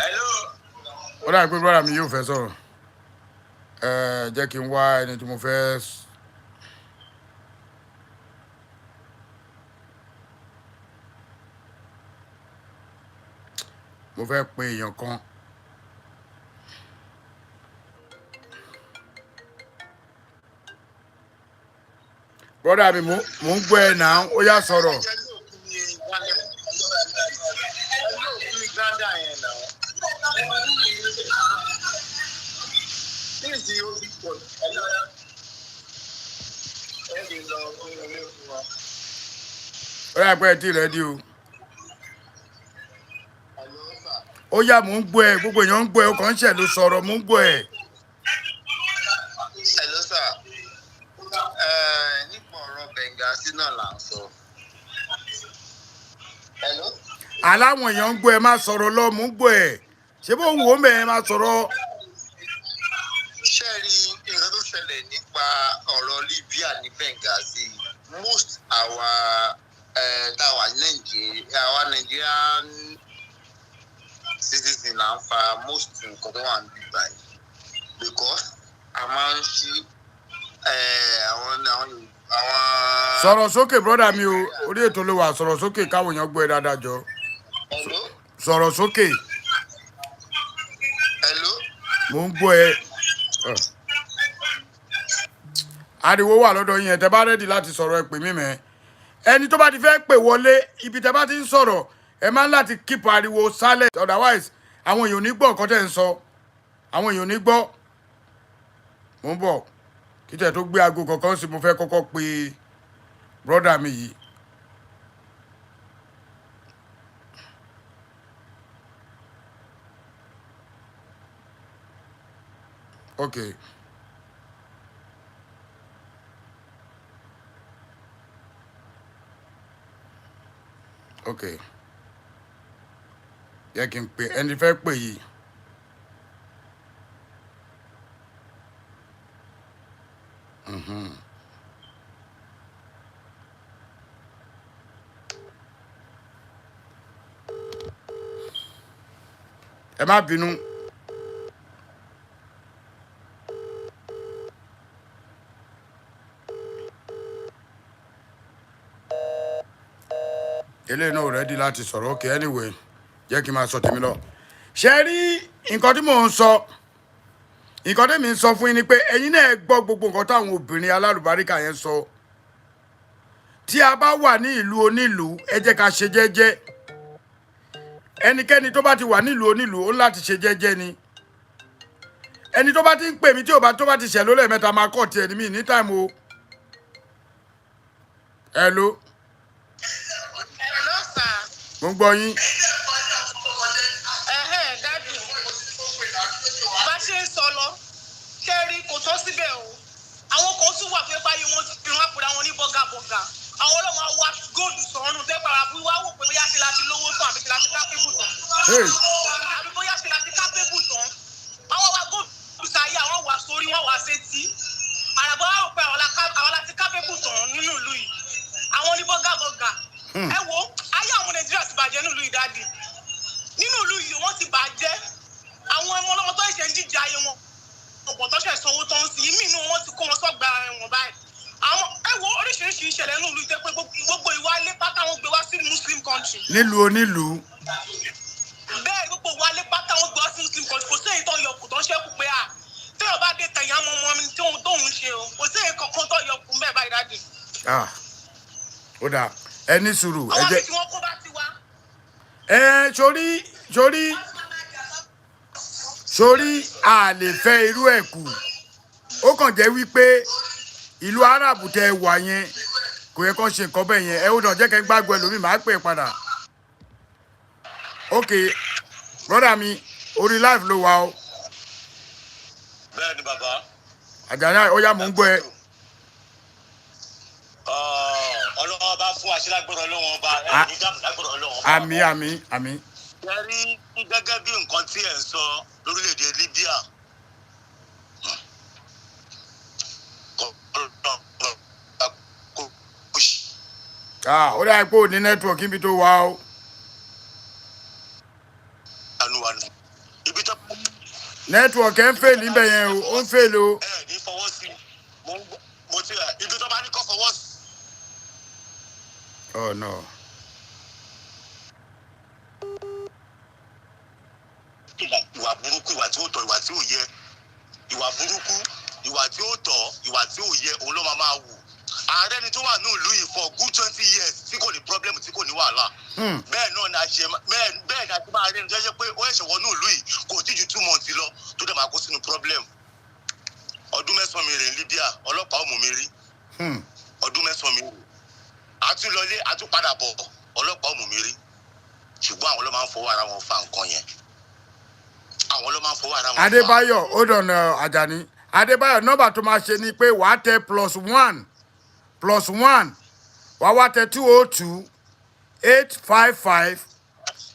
E: Hello.
B: Ó dàbí pé brother mi yóò fẹ́ sọ̀rọ̀. Ẹ jẹ́ kí n wá ẹni tí mo fẹ́ mo fẹ́ pe èèyàn kan. Brother mi, mò ń gbọ́ ẹ náà, ó yá, sọ̀rọ̀.
E: Ẹ ló fún mi, ẹ ló fún mi granda yẹn náà. This is the only one. Hello. Ẹ lè lọ fún ilé fún wa.
B: Ó dàbí pé ẹ ti ready o.
E: Hello sir.
B: Ó yá, mò ń gbọ́ ẹ, gbogbo èèyàn ń gbọ́ ẹ, ó kàn ń ṣẹ̀ ló sọ̀rọ̀, mò ń gbọ́ ẹ.
E: Hello sir. Nípa ọ̀rọ̀ Benghazi náà là ń sọ. Hello.
B: Aláwọn èèyàn ń gbọ́ ẹ, má sọ̀rọ̀ lọ, mò ń gbọ́ ẹ. Ṣé bó ń wò ó mẹ́ ẹ, má sọ̀rọ̀.
E: Ṣé rí nǹkan tó ṣẹlẹ̀ nípa ọ̀rọ̀ Libya ní Benghazi, most our táwa Nàìjíríà, àwa Nigerian Citizen là ń fa most nǹkan tó wà níbí báyìí because a máa ń ṣí àwọn.
B: Sọ̀rọ̀ sókè, brother mi o. Orí ètò ló wà. Sọ̀rọ̀ sókè káwọn èèyàn gbọ́ ẹ dáadáa jọ.
E: Hello?
B: Sọ̀rọ̀ sókè.
E: Hello?
B: Mò ń gbọ́ ẹ. Ariwo wà lọ́dọ̀ yín. Ẹ̀ tẹ́ bá ready láti sọ̀rọ̀, ẹ pè mí mẹ́. Ẹni tó bá ti fẹ́ pè wọlé, ibi tẹ́ bá ti ń sọ̀rọ̀, ẹ máa ń láti keep ariwo silent, otherwise àwọn èèyàn ò ní gbọ́ nǹkan tẹ́ ń sọ. Àwọn èèyàn ò ní gbọ́. Mò ń bọ̀. Kí tẹ̀ tó gbé aago kankan sí, mo fẹ́ kọ́kọ́ pe brother mi yìí. Ok, yẹ kí n pe ẹni fẹ́ pè yìí. Ẹ má bínú. Eléyìí náà ready láti sọ̀rọ̀. Ok, anyway, jẹ́ kí n máa sọ tèmi lọ. Ṣe rí nǹkan tí mò ń sọ? Nǹkan tí mi ń sọ fún yín ni pé ẹ̀yin náà gbọ́ gbogbo nǹkan táwọn obìnrin alálùbáríkà yẹn sọ. Tí a bá wà ní ìlú onílùú, ẹ jẹ́ ká ṣe jẹ́jẹ́. Ẹnikẹ́ni tó bá ti wà nílùú onílùú, ó ní láti ṣe jẹ́jẹ́ ni. Ẹni tó bá ti ń pè mí, tí ò bá tó bá ti ṣẹ̀ lólẹ̀ mẹ́ta, máa kọ̀ tiẹ̀ ní mi ní time o. Hello?
C: Hello, sir.
B: Mo ń gbọ́ yín.
C: Ẹ̀hẹ́n, daddy. Bá ṣe ń sọ lọ, ṣé rí, kò tán síbẹ̀ o. Àwọn kan tún wà pé báyìí wọ́n ti fi wọn àpòdà wọn ní bọ́gàbọ́gà. Àwọn ọlọ́mọ wa gold sọ́run tẹ́ pàrọ̀ àbí wá wò pé bóyá ṣe la ti lówó tán àbí ṣe la ti capable tán.
B: Hey.
C: Àbí bóyá ṣe la ti capable tán. Àwọn wa gold sáyé, àwọn wà sórí, wọn wà sétí. Àràbọ̀ wà rò pé àwọn la ti capable tán nínú ìlú yìí. Àwọn ní bọ́gàbọ́gà. Ẹ wo, ayé àwọn Nàìjíríà ti bàjẹ́ nínú ìlú yìí, daddy. Nínú ìlú yìí, wọ́n ti bàjẹ́. Àwọn ọmọ ọlọ́mọ tó ṣẹ̀ ń jíjà ayé wọn, ọ̀pọ̀ tó ṣẹ̀ sanwó tó ń sìn ìmí inú wọn ti kó wọn sọ́gbà ẹ̀wọ̀n báyìí. Àwọn, ẹ wo, oríṣiríṣi ìṣẹ̀lẹ̀ nínú ìlú yìí tẹ́ pé gbogbo ìwà ilé pátá wọn gbé wá sí Muslim country.
B: Nílùú onílùú.
C: Bẹ́ẹ̀, gbogbo ìwà ilé pátá wọn gbé wá sí Muslim country. Kò sí èyí tó yọ kù tó ń ṣẹ́kù pé à téèyàn bá dé tẹ̀yìn àmọ́ ọmọ mi tí òun tóun ṣe o. Kò sí èyí kankan tó yọ kù mẹ́ẹ̀ báyìí, daddy.
B: Ah, ó dáa, ẹ ní sùúrù. Ẹ
C: Àwọn
B: jẹ́
C: àbí tí wọ́n kó bá ti wá.
B: Ẹ sórí a lè fẹ́ irú ẹ̀ kù. Ó kàn jẹ́ wípé ìlú Arab tẹ wà yẹn, kò yẹ kó ṣe nǹkan bẹ́ẹ̀ yẹn. Ẹ ó dàn jẹ́ kẹ́ gbàgbọ́ ẹlòmíì, máa pè é padà. Ok, brother mi, orí live ló wà o.
E: Bẹ́ẹ̀ ni, bàbá.
B: Àjàní, ó yá, mò ń gbọ́ ẹ.
E: Ọlọ́wọ́ bá fún aṣílágbọ̀rọ̀ ọlọ́wọ́ ọba
B: Ah.
E: ẹ̀ ní dààmú lágbọ̀rọ̀ ọlọ́wọ́ ọba.
B: Àmín, àmín, àmín.
E: Ẹ rí, gẹ́gẹ́ bí nǹkan tí ẹ̀ ń sọ lórílẹ̀‐èdè Libya, kọ́ kó
B: Ah, ó dáa pé ò ní network níbi tó wà o.
E: ṣàánú wa nù. Ibi tó
B: Network ẹ̀ ń fail níbẹ̀ yẹn o, ó ń fail o.
E: Ẹ ní fọwọ́ sí mo ń gbọ́- mo ti ibi tó bá ní kọ́ fọwọ́ sí.
B: Oh no.
E: Ìwà burúkú, ìwà tí ó tọ́, ìwà tí ò yẹ, ìwà burúkú, ìwà tí ó tọ́, ìwà tí ò yẹ, òun ló máa máa wù. Ààrẹ ni tó wà ní ìlú yìí for good 20 years tí kò ní problem, tí kò ní wàhálà. Bẹ́ẹ̀ náà ni a ṣe bẹ́ẹ̀ bẹ́ẹ̀ ni a ti máa rí ẹni tó ṣe pé ó ẹ̀ṣẹ̀ wọnú ìlú yìí, kò tí ju 2 months lọ, tó dẹ̀ máa kó sínú problem. Ọdún 9 mi rìn Libya, ọlọ́pàá ò mú mi rí. Ọdún 9 mi rìn, àtúnlọlé, àtúnpadà bọ̀, ọlọ́pàá ò mú mi rí. Ṣùgbọ́n àwọn ló máa ń fọwọ́ ara wọn fa nǹkan yẹn. Àwọn ló máa ń fọwọ́ ara wọn fa.
B: Adébáyọ̀, hold on. Àjàní Adébáyọ̀, nọ́mbà tó máa ṣe ni pé wàá tẹ +1 +1, wàá wá tẹ 202 855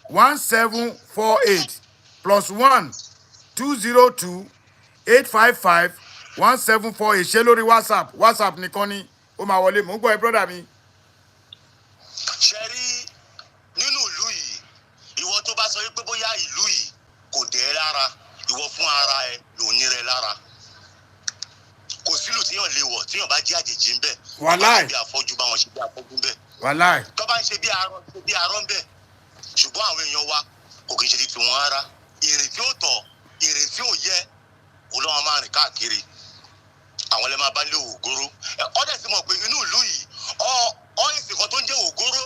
B: 1748. +1 202 855 1748. Ṣé lórí WhatsApp? WhatsApp nìkan ni ó máa wọlé. Mò ń gbọ́ ẹ, brother mi.
E: Ṣe rí, nínú ìlú yìí, ìwọ tó bá sọ wípé bóyá ìlú yìí wọ̀ tíyàn bá jẹ́ àjèjì ń bẹ̀.
B: Wàláì.
E: Bí afọ́jú bá wọn ṣe bí afọ́jú ń bẹ̀.
B: Wàláì.
E: Tó bá ń ṣe bí arọ, ṣe bí arọ ń bẹ̀. Ṣùgbọ́n àwọn èèyàn wa kò kì í ṣe ti tiwọn rárá. Ìrìn tí ó tọ́, ìrìn tí ò yẹ, òun ló máa rìn káàkiri. Àwọn lè máa bá lé ògóró. Ọ dẹ̀ sì mọ̀ pé inú ìlú yìí, ọ ìsìn kan tó ń jẹ́ ògóró,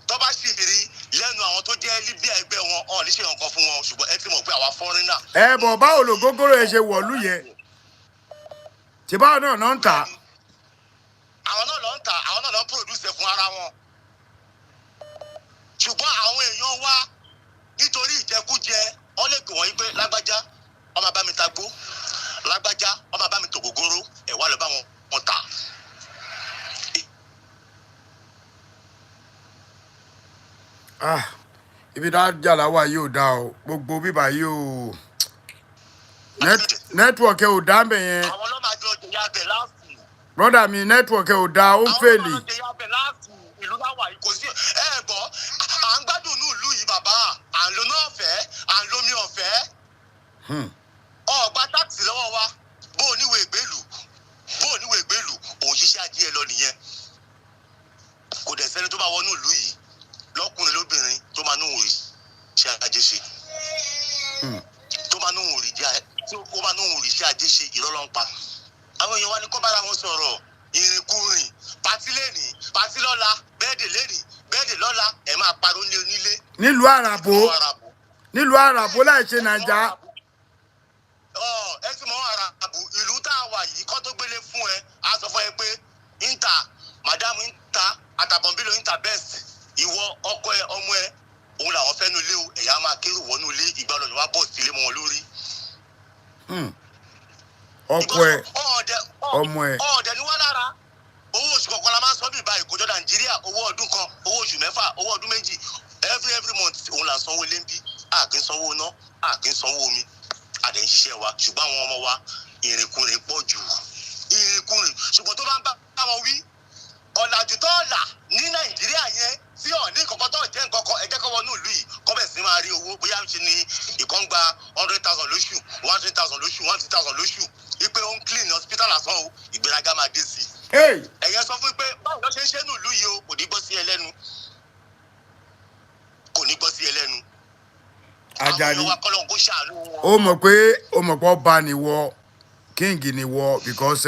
E: tó bá sì rí lẹ́nu àwọn tó jẹ́ Libya ẹgbẹ́ wọn, ọ̀ ní ṣe nǹkan fún wọn. Ṣùgbọ́n ẹ ti mọ̀ pé àwa foreigner.
B: Ẹ bọ̀, báwo lògógóró ẹ ṣe wọ̀lú yẹn? Tí báwo náà náà ń tà?
E: Àwọn náà lọ ń tà, àwọn náà lọ ń produce ẹ̀ fún ara wọn. Ṣùgbọ́n àwọn èèyàn wa, nítorí ìjẹkújẹ, wọ́n lè pè wọ́n yí pé lágbájá, wọ́n máa bá mi ta gbó, lágbájá, wọ́n máa bá mi tò gógóró, ẹ̀ wá lọ bá wọn tà.
B: Ah, ibi tá a jàlá wà yóò dá o. Gbogbo bíbà yóò, network ẹ ò dá mbẹ yẹn.
E: Àwọn ló máa jọ jẹyà bẹ̀ láàfù.
B: Brother mi, network ẹ ò dá, ó ń
E: Àwọn
B: fail.
E: ló máa jẹyà bẹ̀ láàfù. Ìlú láwà yìí, kò sí ẹ gbọ́, à ń gbádùn ní ìlú yìí, bàbá. À ń lo náà ọ̀fẹ́, à ń lomi ọ̀fẹ́. Ọ̀gbà tax lọ́wọ́ wa. Bó o níwèé ìgbélù, bó o níwèé ìgbélù, òun ṣiṣẹ́ ajé ẹ lọ nìyẹn. Kò dẹ̀ sẹ́ni tó bá wọnú ìlú yìí, lọ́kùnrin lóbìnrin, tó máa nóhùn rí iṣẹ́ ajé ṣe. Tó máa nóhùn rí jẹ́, tí ó máa nóhùn rí iṣẹ́ ajé ṣe, irọ́ ló ń pa. Àwọn èèyàn wa ní kó bára wọn sọ̀rọ̀. Ìrìnkúrìn, party lẹ́nìí, party lọ́la, birthday lẹ́nìí, birthday lọ́la, ẹ̀ máa pariwo ní onílé.
B: Nílùú àràbò, nílùú àràbò, láì ṣe Nàìjà.
E: Ọ ẹ ti mọ àràbù ìlú tá a wà yìí, kọ́ tó gbélé fún ẹ, a sọ fún ẹ pé inta madam, inta àtàbọ̀nbílò, inta best, ìwọ, ọkọ ẹ, ọmọ ẹ, òun làwọn fẹ́ nu ilé o. Ẹ̀yà máa kérò wọnú ilé, ìgbà lọ́yọ̀ wá bọ̀ sílé mọ́ wọn lórí.
B: Ọkọ ẹ, ọmọ ẹ.
E: Ọ̀ọ́dẹ ni wọ́n lára. Owó oṣù kọ̀ọ̀kan la máa ń sọ bí báyìí, kò jọ Nàìjíríà. Owó ọdún kan, owó oṣù 6, owó ọdún 2, every month òun là ń sanwó ilé ń bí. A kì í sanwó iná, a kì í sanwó omi, a dẹ̀ ń ṣiṣẹ́ wa. Ṣùgbọ́n àwọn ọmọ wa, ìrìnkúrìn pọ̀ jù, ìrìnkúrìn. Ṣùgbọ́n tó bá ń bá wọn wí, ọ̀làjú tó ọ̀là ní Nàìjíríà yẹn tí ọ̀ ní kọ̀kọ́ tó jẹ́ nǹkan kan, ẹ jẹ́ kó wọnú ìlú yìí, kọ́ bẹ̀ sí máa rí owó. Bóyá ń ṣe ni ìkan gba 100,000 lóṣù, 100,000 lóṣù, 150,000 lóṣù, wípé ó ń clean hospital lásán o, ìgbéraga máa dé sí i. Ẹ̀yẹ sọ fún pé báwo ló ṣe ń ṣe ní ìlú yìí o, kò ní gbọ́ sí ẹ lẹ́nu, kò ní gbọ́ sí ẹ lẹ́nu.
B: Àjàní.
E: Àwọn èèyàn wa, kọ́lọ́n kó ṣàánú wọn.
B: Ó mọ̀ pé ọba ni wọ, king ni wọ, because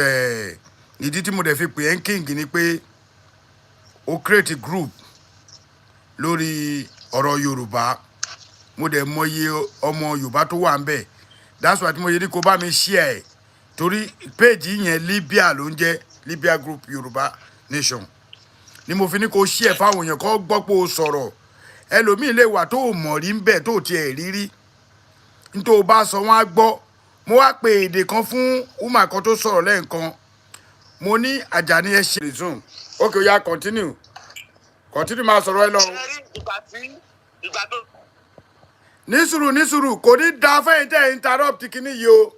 B: ìdí tí mo dẹ̀ fi pè é king ni pé ó create group lórí ọ̀rọ̀ Yorùbá. Mo dẹ̀ mọyì ọmọ Yorùbá tó wà ń bẹ̀. That's why tí mo yẹ ní kó bá mi share ẹ̀, torí page yẹn, Libya ló ń jẹ́, Libya Group Yorùbá Nation ni mo fi ní kó share fáwọn èèyàn kó gbọ́ pé o sọ̀rọ̀. Ẹlòmíì lè wà tó o mọ̀ rí ń bẹ̀, tó o tiẹ̀ rí rí, nítorí o bá sọ, wọn á gbọ́. Mo wá pe èdè kan fún woman kan tó sọ̀rọ̀ lẹ́ẹ̀kan. Mo ní Àjàní, ẹ ṣe resume. Ok, ó yá, continue, continue, máa sọ̀rọ̀ ẹ lọ.
E: Ṣe rí ìgbà tí ìgbà tó
B: Nísùrù, nísùrù, kò ní da fẹ́yìn tẹ́ ẹ interrupt kínní yìí o.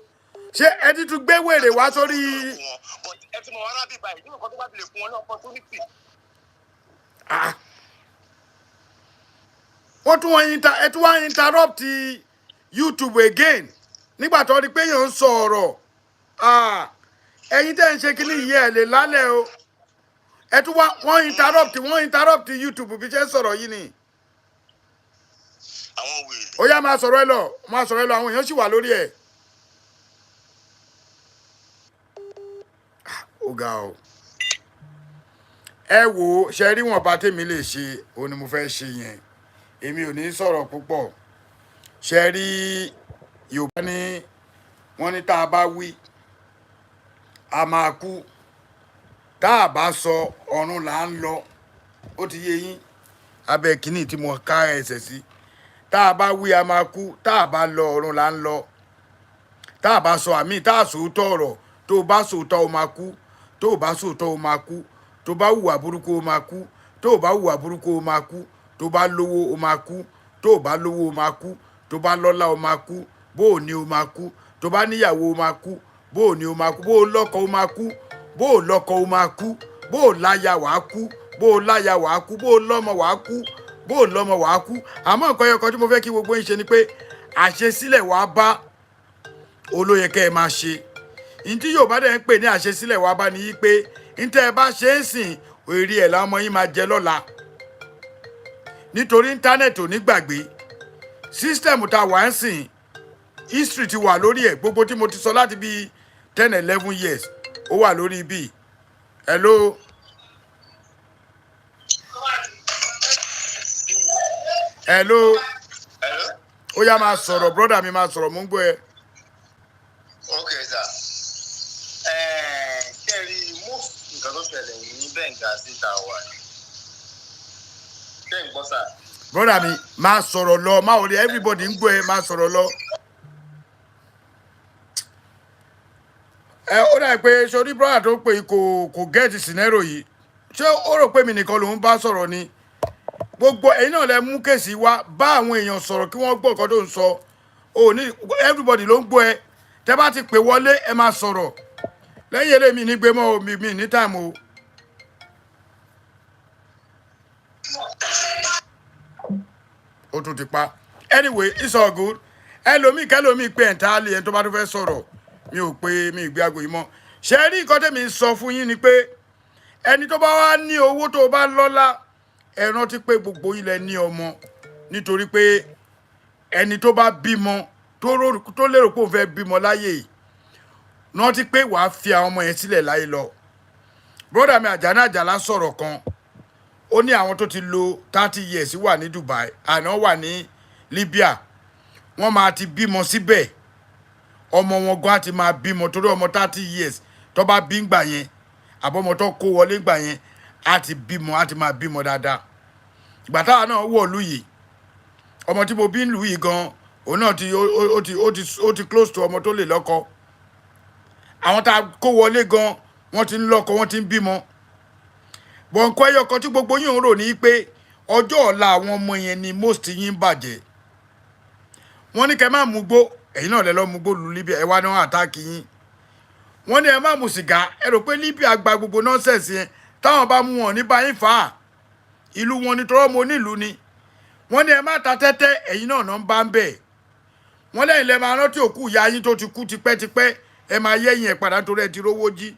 B: Ṣé ẹ ti tún gbé wèrè wá sórí?
E: But ẹ ti mọ wọn rábì báyìí nínú nǹkan tó bá ti lè fún wọn ní opportunity.
B: Ah. Wọ́n tún wọ́n inter ẹ tún wá interrupt YouTube again nígbà tó di pé èèyàn ń sọ ọ̀rọ̀. Ah, ẹ̀yin tẹ́ ń ṣe kínní yìí, ẹ̀ lè lálẹ́ o. Ẹ tún wá wọ́n interrupt YouTube bí ṣe ń sọ̀rọ̀ yìí ni.
E: Àwọn wèrè.
B: Ó yá, máa sọ̀rọ̀ ẹ lọ, máa sọ̀rọ̀ ẹ lọ. Àwọn èèyàn sì wà lórí ẹ̀. Ah, ó ga o. Ẹ wo, ṣe rí wọn bá tèmi lè ṣe, òun ni mo fẹ́ ṣe yẹn. Èmi ò ní sọ̀rọ̀ púpọ̀. Ṣe rí, Yorùbá ní wọ́n ní tá a bá wí, a máa kú, tá a bá sọ, ọ̀run là ń lọ. Ó ti yé yín. Abẹ́ kínní tí mo ká ẹsẹ̀ sí, tá a bá wí, a máa kú, tá a bá lọ, ọ̀run là ń lọ. Tá a bá sọ àmì, tá a sòótọ́ ọ̀rọ̀, tó o bá sòótọ́, o máa kú, tó o bá sòótọ́, o máa kú, tó o bá hùwà burúkú, o máa kú, tó o bá hùwà burúkú, o máa kú, tó o bá lówó, o máa kú, tó o bá lówó, o máa kú, tó o bá lọ́lá, o máa kú, bó o ní, o máa kú, tó o bá níyàwó, o máa kú, bó o ní, o máa kú, bó o lọ́kọ, o máa kú, bó o lọ́kọ, o máa kú, bó o láya, wàá kú, bó o láya, wàá kú, bó o lọ́mọ, wàá kú, bó o lọ́mọ, wàá kú. Àmọ́ nǹkan ẹyọ kan tí mo fẹ́ kí gbogbo yín ṣe ni pé àṣesílẹ̀ wàá bá olóyè kẹ́ ẹ máa ṣe. Ní tí Yorùbá dẹ̀ ń pè ní àṣesílẹ̀ wa bá ní yí pé ní tẹ́ ẹ bá ṣe é sìn, èrè ẹ̀ làwọn ọmọ yín máa jẹ lọ́la, nítorí internet ò ní gbàgbé. System tá a wà ń sìn, history ti wà lórí ẹ̀. Gbogbo tí mo ti sọ láti bíi 10, 11 years, ó wà lórí bíi. Hello, hello.
E: Hello?
B: Ó yá, máa sọ̀rọ̀, brother mi, máa sọ̀rọ̀, mò ń gbọ́ ẹ.
E: Okay, sir. Ṣé rí most nǹkan tó ṣẹlẹ̀ ní Benghazi tá a wà ní. Ṣé ń gbọ́, sir?
B: Brother mi, máa sọ̀rọ̀ lọ, máa wọlé, everybody ń gbọ́ ẹ, máa sọ̀rọ̀ lọ. Ẹ ó dà pé sórí brother tó pè kò get scenario yìí. Ṣé ó rò pé mi nìkan lòún bá sọ̀rọ̀ ni? Gbogbo ẹ̀yin náà lẹ mú case wá. Bá àwọn èèyàn sọ̀rọ̀ kí wọ́n gbọ́ nǹkan tó ń sọ. Ò ní everybody ló ń gbọ́ ẹ. Tẹ́ bá ti pè wọlé, ẹ máa sọ̀rọ̀. Lẹ́yìn eré mi ní gbé mọ́ o, mi ní time o. Ó tún ti pa. Anyway, it's all good. Ẹlòmíì kẹlòmíì pé entirely, ẹni tó bá tún fẹ́ sọ̀rọ̀, mi ò pé mi ì gbé aago yìí mọ́. Ṣe rí nǹkan tẹ̀mí ń sọ fún yín ni pé ẹni tó bá wá ní owó, tó bá lọ́lá, ẹ rántí pé gbogbo ilẹ̀ ní ọmọ, nítorí pé ẹni tó bá bímọ, tó lérò pé òun fẹ́ bímọ láyé yìí, rántí pé wàá fi àwọn ọmọ yẹn sílẹ̀ láyé lọ. Brother mi Àjàní Àjàlá sọ̀rọ̀ kan, ó ní àwọn tó ti lo 30 years wà ní Dubai, àná wà ní Libya, wọ́n máa ti bímọ síbẹ̀. Ọmọ wọn gan á ti máa bímọ, torí ọmọ 30 years tó bá bí ń gbà yẹn, àbọ̀mọ tó kó wọlé gbà yẹn, á ti bímọ, á ti máa bímọ dáadáa. Ìgbà táwa náà wọ̀ lù yìí, ọmọ tí mo bí ń lù yìí gan, òun náà ti ó ti close to ọmọ tó lè lọ́kọ. Àwọn tá a kó wọlé gan, wọ́n ti ń lọ́kọ, wọ́n ti ń bímọ. Bọ̀ǹkọ́ ẹyọ kan tí gbogbo yín ń rò ní pé ọjọ́ ọ̀la àwọn ọmọ yẹn ni most yín ń bàjẹ́. Wọ́n ní kẹ́ má mú gbó, ẹ̀yin náà lẹ lọ́ mú gbó lu Libya, ẹ wá náà attack yín. Wọ́n ní ẹ má mu sìgá, ẹ rò pé Libya gba gbogbo nonsense yẹn. Táwọn bá mú wọn ní báyìí fà á, ìlú wọn ni, tọrọ mo nílùú ni. Wọ́n ní ẹ má ta tẹ́tẹ́, ẹ̀yin náà náà ń bá ń bẹ̀. Wọ́n lẹ́yìn lẹ́ máa rántí òkú ìyá yín tó ti kú tipẹ́tipẹ́, ẹ máa yẹ́yìn ẹ̀ padà nítorí ẹ ti rówó jí.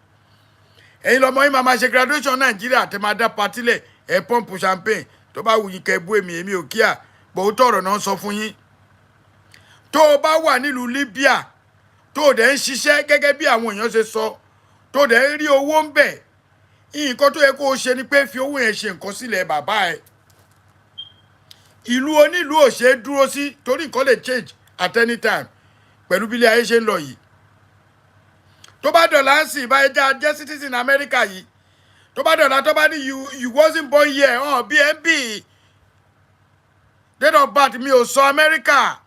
B: Ẹ̀yin lọmọ yín máa máa ṣe graduation Nàìjíríà, tẹ máa dá party lẹ̀, ẹ pump champagne. Tó bá wù yín kẹ́ bú èmi, èmi ò kíá bòótọ́ ọ̀rọ̀ náà sọ fún yín. Tó o bá wà nílùú Libya, tó o dẹ̀ ń ṣiṣẹ́ gẹ́gẹ́ bí àwọn èèyàn ṣe sọ, tó o dẹ̀ ń rí owó ń bẹ̀, nǹkan tó yẹ kó o ṣe ni pé fi owó yẹn ṣe nǹkan sílẹ̀ bàbá ẹ̀. Ìlú onílùú ò ṣe é dúró sí, torí nǹkan lè change at any time pẹ̀lú bí ilé ayé ṣe ń lọ yìí. Tó bá dọ̀là ń sìn báyìí, já jẹ́ citizen America yìí, tó bá dọ̀là, tó bá ní you wasn't born here, hàn bí ẹ ń bì date of birth mi ò sọ America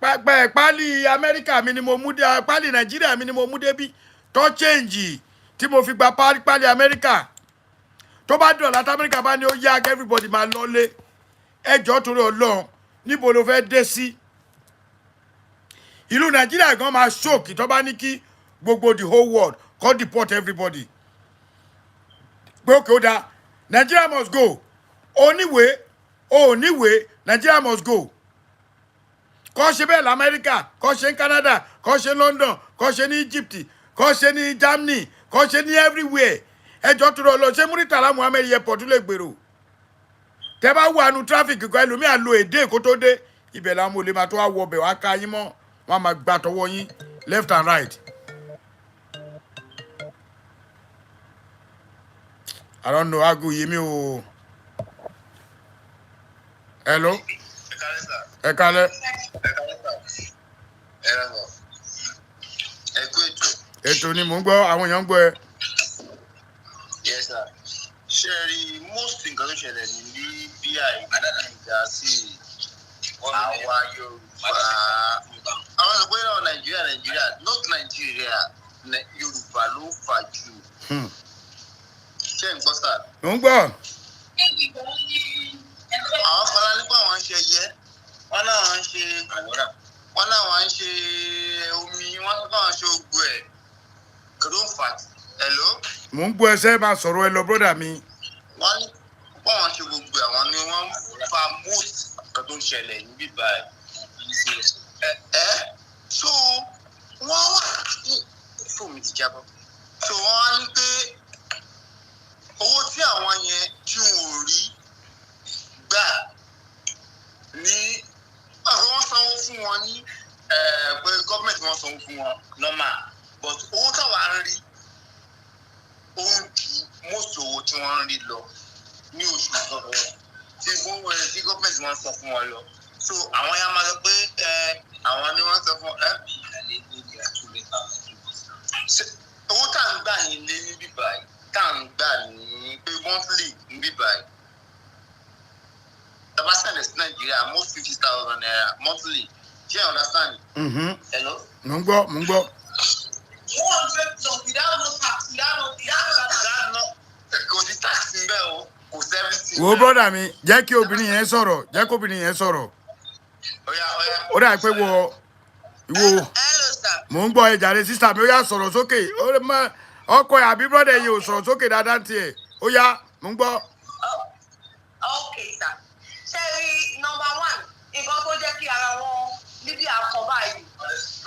B: pẹpẹ. Pálí Amẹ́ríkà mi ni mo mú dé, pálí Nàìjíríà mi ni mo mú débí tó change tí mo fi gba pálí Amẹ́ríkà. Tó bá dọ̀là tí Amẹ́ríkà bá ní ó yá, everybody máa lọ́lé, ẹjọ́ torí Ọlọ́run, níbo ló fẹ́ dé sí? Ìlú Nàìjíríà gan máa ṣòkì tó bá ní kí gbogbo the whole world kó deport everybody, pé òkè ó dáa, Nigeria must go. Oníwèé oníwèé, Nigeria must go. Kọ́ ṣe bẹ́ẹ̀ lamẹ́ríkà, kọ́ ṣe ní Canada, kọ́ ṣe ní London, kọ́ ṣe ní Egypt, kọ́ ṣe ní Germany, kọ́ ṣe ní everywhere. Ẹjọ́ tó lọ ṣé Muritala Muhammed Airport lè gbèrò. Tẹ bá wà nù traffic kan, ẹlòmíà lo èdè kó tó dé ibẹ̀, làwọn olè máa tó wá wọ ọbẹ̀ wá ká yín mọ́, wọ́n á máa gbà tọwọ́ yín left and right. I don't know, aago yìí mi ò. Hello.
E: Ẹ kálẹ́, sir.
B: Ẹ kálẹ́.
E: Ẹ kálẹ́, sir. Ẹ rẹ bọ̀. Ẹ kú ètò.
B: Ètò ni mò ń gbọ́, àwọn èèyàn ń gbọ́ ẹ.
E: Yes, sir. Ṣé ẹ rí most nǹkan tó ṣẹlẹ̀ ní Libya, Benghazi, àwa Yorùbá. Àwọn sọ pé náà Nàìjíríà, Nàìjíríà, not Nàìjíríà, Yorùbá ló fà jù. Ṣé ń gbọ́, sir?
B: Mò ń gbọ́.
E: Àwọn kan lá nípa àwọn ń ṣe ẹyẹ, wọn náà ń ṣe, wọn náà ń ṣe omi, wọn náà ń ṣe ogun ẹ kí ló ń fà. Hello?
B: Mò ń gbọ́ ẹsẹ̀, máa sọ̀rọ̀ ẹ lọ, brother mi.
E: Wọ́n ní wọ́n ṣe gbogbo àwọn ni wọ́n fa most nǹkan tó ń ṣẹlẹ̀ níbí báyìí. Ẹ so wọ́n wá Mi ti jábọ́. So wọ́n á ní pé owó tí àwọn yẹn tí wọn ò rí gbà ní, wọ́n sanwó fún wọn ní pé gọ́ọ̀mẹ̀ntì wọ́n sanwó fún wọn normal, but owó táwa ń rí, ó ń ju most owó tí wọ́n ń rí lọ ní oṣù kan tí gọ́ọ̀mẹ̀ntì wọ́n san fún wọn lọ. So àwọn yẹn máa sọ pé àwọn ni wọ́n sọ fún ẹ. Owó tá à ń gbà yín lé ní bíbáyìí, tá à ń gbà ní pé monthly ní bíbáyìí, tá bá send sí Nàìjíríà, most ₦50,000 monthly. Do you understand?
B: Mhm.
E: Hello?
B: Mò ń gbọ́, mò ń gbọ́.
D: 100 plus without no tax, without no without no
E: Without no, kò sí tax níbẹ̀ o, kò sí everything.
B: Wo, brother mi, jẹ́ kí obìnrin yẹn sọ̀rọ̀, jẹ́ kí obìnrin yẹn sọ̀rọ̀.
E: Oya, oya.
B: Ó dà pé wọ ìwọ.
D: Hello, sir.
B: Mò ń gbọ́ ẹ jàre, sister mi. Ó yá, sọ̀rọ̀ sókè. Ó lè má ọkọ ẹ̀ àbí brother yìí ò sọ̀rọ̀ sókè dáadáa ń tiẹ̀. Ó yá, mò ń gbọ́.
D: Oh, okay sir. Ṣé rí, number one, nǹkan tó jẹ́ kí ara wọn níbi àkọ́ báyìí,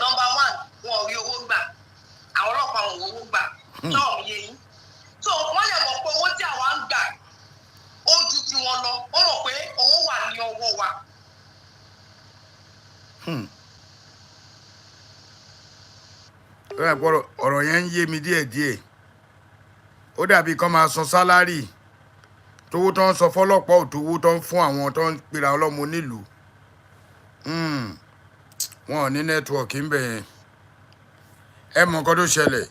D: number one, wọn ò rí owó gbà. Àwọn ọlọ́pàá, wọn ò rí owó gbà náà, yé yín. So wọ́n lè mọ̀ pé owó tí àwa ń gbà ó ju tiwọn lọ. Wọ́n mọ̀ pé owó wà ní ọwọ́ wa.
B: Ó dà pé ọ̀rọ̀ yẹn ń yé mi díẹ̀díẹ̀. Ó dàbí kán máa san salary, tówó tó ń sọ fọlọ́pàá ò tówó tó ń fún àwọn tó ń pera ọlọ́mọ nílùú. Wọn ò ní network ń bẹ̀ yẹn. Ẹ mọ nǹkan tó ṣẹlẹ̀,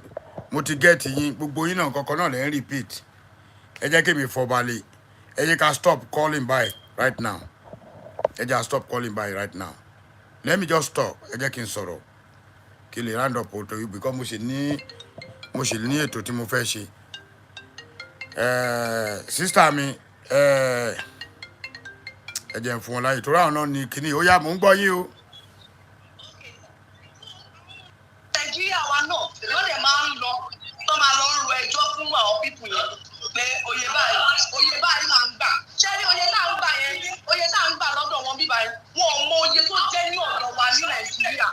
B: mo ti get yín. Gbogbo yín náà kankan náà lẹ́ ń repeat. Ẹ jẹ́ kí mi fọbalẹ̀. Ẹ jẹ́ ká stop calling by right now. Ẹ jẹ́ ká stop calling by right now. Let me just stop. Ẹ jẹ́ kí n sọ̀rọ̀ kí n lè round up ètò yìí, because mo ṣe ní ètò tí mo fẹ́ ṣe. Sister mi, ẹ jẹ́ n fún wọn láyè torí àwọn náà ní kíní. Ó yá, mò ń gbọ́ yín o.
D: Nàìjíríà wa náà wọ́n dẹ̀ máa ń lọ tó máa lọ ń ro ẹjọ́ fún àwọn people yẹn pé oye báyìí, oye báyìí là ń gbà. Ṣé ní oye tá à ń gbà yẹn, oye tá à ń gbà lọ́dọ̀ wọn bíbá yẹn, wọn ò mọ oye tó jẹ́ ní ọ̀dọ̀ wa ní Nàìjíríà.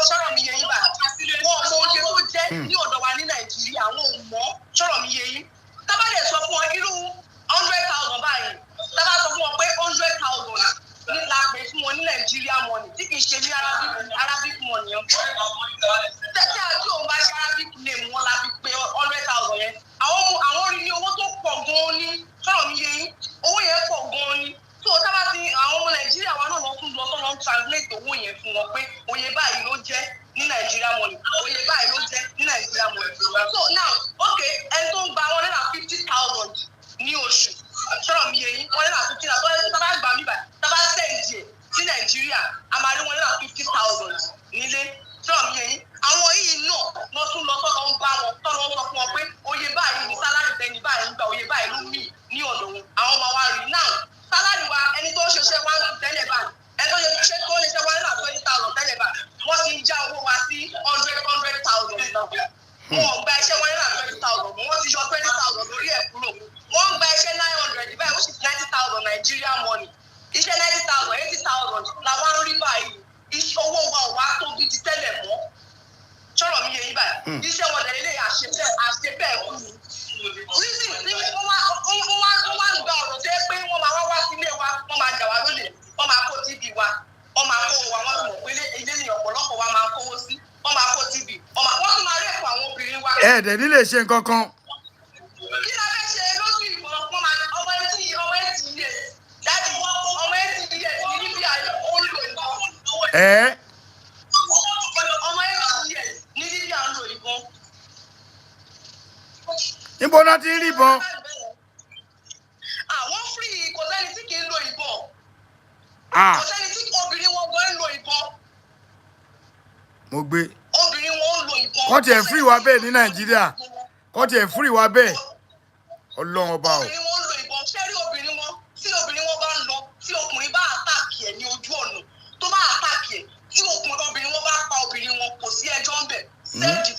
D: Sọ̀rọ̀ mi yé yín báyìí? Wọn ò mọ oye tó jẹ́ ní ọ̀dọ̀ wa ní Nàìjíríà, wọn ò mọ̀. Sọ̀rọ̀ mi yé yín? Tá bá lè sọ fún wọn irú 100,000 báyìí, tá bá sọ fún wọn pé 100,000 ní la pè fún wọn ní Nàìjíríà money, tí kì í ṣe ní Arabic money yẹn, tẹ́tẹ́ àti òun bá ṣe Arabic name wọn la fi pé 100,000 yẹn, àwọn mú àwọn rí ní owó tó pọ̀ gan-an ní. Sọ̀rọ̀ mi yé yín? Owó yẹn pọ̀ gan-an ní. Tó tábà ti àwọn ọmọ Nàìjíríà wa náà lọ tún lọ tọ́lọ́ ń translate owó yẹn fún wọn pé oye báyìí ló jẹ́ ní Nàìjíríà money, oye báyìí ló jẹ́ ní Nàìjíríà money. So now, okay, ẹni tó ń gba 150,000 ní oṣù, sọ̀rọ̀ mi yé yín? 150,000, tó bá gbà mí báyìí, tá bá send ẹ̀ sí Nàìjíríà, a máa rí 150,000 nílé. Sọ̀rọ̀ mi yé yín? Àwọn yìí náà wọ́n tún lọ tọ́lọ́ ń bá wọn, tọ́lọ́ ń sọ fún wọn pé oye báyìí ní salary tẹ́ni báyìí ń gba, oye báyìí ló mì ní ọ̀dọ̀ wọn. Àwọn máa wá rí now salary wa, ẹni tó ń ṣiṣẹ́ one tẹ́lẹ̀ báyìí, ẹni tó ń ṣiṣẹ́ 120,000 tẹ́lẹ̀ báyìí, wọ́n ti ń já owó wa sí hundred hundred thousand náà. Wọn ò gba iṣẹ́ 120,000, wọ́n ti yọ 20,000 lórí ẹ̀ kúrò. Wọ́n ń gba iṣẹ́ 900 báyìí, which is 90,000 Nigeria money. Iṣẹ́ 90,000, 80,000 làwọn ń rí báyìí. Iṣẹ́ owó wa ò wá tó bí ti tẹ́lẹ̀ mọ́. Sọ̀rọ̀ mi yé yín báyìí? Iṣẹ́ wọn tẹ̀lé lè àṣepẹ́ àṣepẹ́ kú ni reason tí wọ́n wá ń gba ọ̀rọ̀ tó yẹ pé wọ́n máa wá wá sílé wa, wọ́n máa jà wá lólè, wọ́n máa kó TV wa, wọ́n máa kó wa. Wọ́n ti mọ̀ pé ilé ní ọ̀pọ̀lọpọ̀ wa máa kówó sí. Wọ́n máa kó TV, wọ́n tún máa rape àwọn obìnrin wa.
B: Ẹ dẹ̀ ní lè ṣe nǹkan kan.
D: Kí la fẹ́ ṣe lójú ìbọn? Wọ́n máa ọmọ 80 years, daddy, ọmọ 80 years ní Libya, ó ń lo ìbọn.
B: Ẹ
D: Ọmọ 80 years ní Libya ń lo ìbọn.
B: Níbo náà ti ń rí ìbọn?
D: Àwọn free, kò sẹ́ni tí kì í lo ìbọn.
B: Ah.
D: Kò sẹ́ni tí obìnrin wọn gan ń lo ìbọn.
B: Mo gbé.
D: Obìnrin wọn ń lo ìbọn.
B: Kọ́ tiẹ̀ free wa bẹ́ẹ̀ ní Nàìjíríà, kọ́ tiẹ̀ free wa bẹ́ẹ̀, Ọlọ́run ọba o.
D: Obìnrin wọn ń lo ìbọn. Ṣé rí obìnrin wọn, tí obìnrin wọn bá ń lọ, tí ọkùnrin bá attack ẹ̀ ní ojú ọ̀nà, tó bá attack ẹ̀, tí ọkùnrin obìnrin wọn bá pa obìnrin wọn, kò sí ẹjọ́ ń bẹ̀, self defence.